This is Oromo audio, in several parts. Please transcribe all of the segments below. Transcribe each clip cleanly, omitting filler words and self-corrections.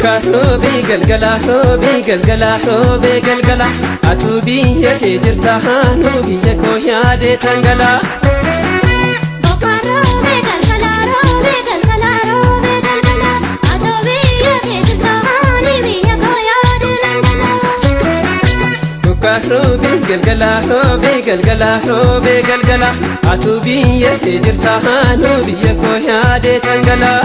Bokkaa roobee galgala roobee galgala roobee galgala atuu biyya kee jirta haanuu biyya koo yaadee tangalaa. Bokkaa roobee galgala roobee galgala roobee galgala atoo biyya kee jirta haani biyya koo yaadee dhangalaa. Bokkaa roobee galgala roobee galgala roobee galgala atuu biyya kee jirta haanuu biyya koo yaadee tangalaa.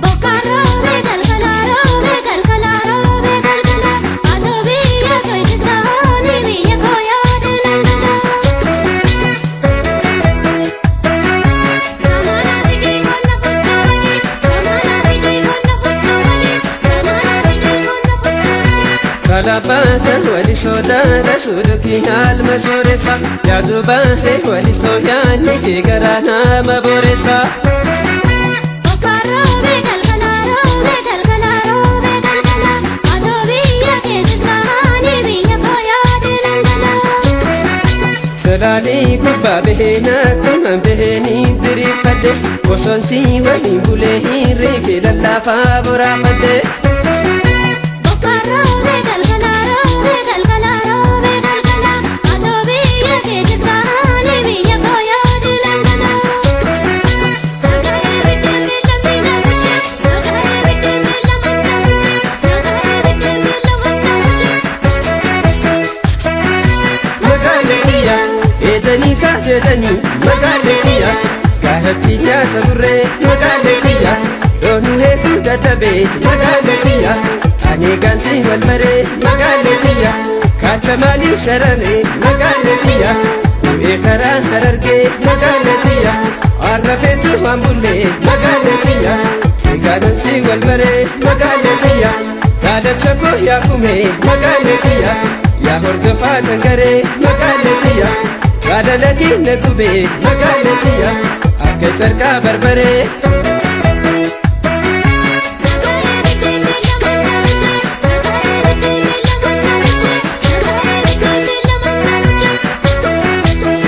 Bokkaa roobee galgala roobee galgala roobee galgala atoo biyya kee jirta haani biyya koo yaadee dhangalaa. Ramana fidii qonna fuuldurati Ramana fidii qonna fuuldurati Ramana fidii qonna fuuldurati. Kalabaata walisoo daara suudukii alma sooressa yaadu baaree walisoo yaadni kee garaa nama booressa. Bokkaa roobee galgala roobee galgala roobee galgala atoo biyya kee jirta haani biyya koo yaadee dhangalaa. Salaalee gubbaa bahee nakkumaan bahee ni diriirfadhe osoon si waliin bulee hirree kee lallaafaa boraafadhe. Bokkaa roobee galgala roobee galgala roobee galgala atoo biyya kee jirta haani biyya koo yaadee dhangalaa. Nagaayee biddeen miila miila biddeen nagaayee biddeen miila miila biddeen nagaayee biddeen miila miila biddeen. Magaalee kiyya eedanii saateetanii magaalee kiyya gaaratti nyaasa burree magaalee kiyya doonuu hedduu dadhabee magaalee kiyya ani gaansi wal maree magaalee kiyya kaacha maaliif shararee magaalee kiyya bu'ee karaa harargee magaalee kiyya arrafeetu waan bullee magaalee kiyya eegaadansi wal maree magaalee kiyya gaadacha koo yaakumee magaalee kiyya. Yaa hordofaa tangaree magaalee tiyya jaalalakii na gubee magaalee tiyya akka carqaa barbaree. Nagaayee biddeen miila miila biddeen nagaayee biddeen miila miila biddeen nagaayee biddeen miila miila biddeen.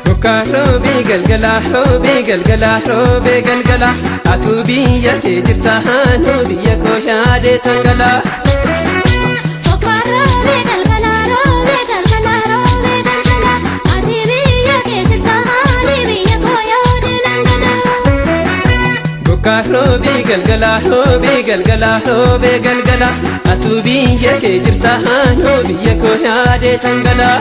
Bokkaa roobee galgala roobee galgala roobee galgala atuu biyya kee jirta haanuu biyya koo yaadee tangalaa. Bokkaa roobee galgala roobee galgala roobee galgala ati biyya kee jirta haani biyya koo yaadee dhangalaa. Bokkaa roobee galgala roobee galgala roobee galgala atuu biyya kee jirta haanuu biyya koo yaadee tangalaa.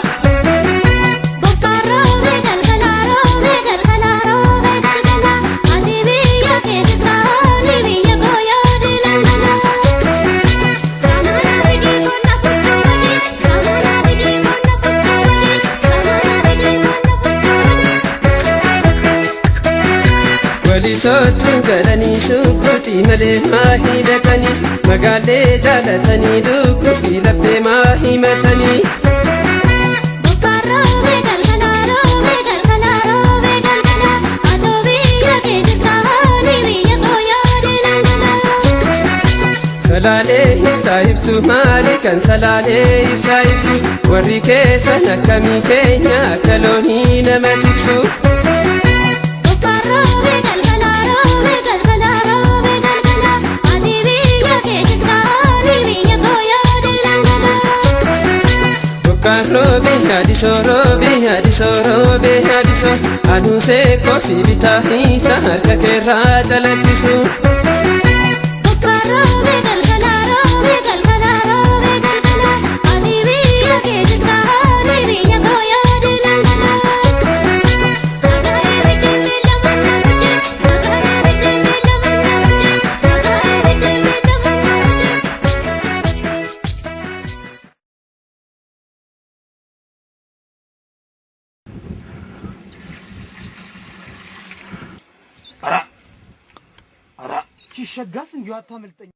Bokkaa roobee galgala roobee galgala roobee galgala ati biyya kee jirta haani biyya koo yaadee dhangalaa. Ramana fidii qonna fuuldurati Ramana fidii qonna fuuldurati Ramana fidii qonna fuuldurati. Walisootu galanii shugguxii malee maa hidhatanii magaalee jaalatanii lukkuu laffee maa himatanii. Bokkaa roobee galgala roobee galgala roobee galgala atoo biyya kee jirta haani biyya koo yaadee dhangalaa. Salaalee ibsaa ibsu maali kan salaalee ibsaa ibsu warri keessan akkamii keenya akka loonii nama tiksu. Bokkaa roobee galgala roobee galgala roobee galgala ati biyya kee jirta haani biyya koo yaadee dhangalaa. Bokkaan roobee yaadisoo roobee yaadisoo roobee yaadisoo anuu seekoo si bitaa hiisa harka keerraa calaqqisu. Bokkaa roobee galgala roobee galgala roobee galgala ati biyya kee jirta haani biyya koo yaadee dhangalaa. Nagaayee biddeen miila miila biddeen nagaayee biddeen miila miila biddeen nagaayee biddeen miila miila biddeen. ኧረ ኧረ ይቺ ሸጋስ እንዲሁ አታመልጠኝ።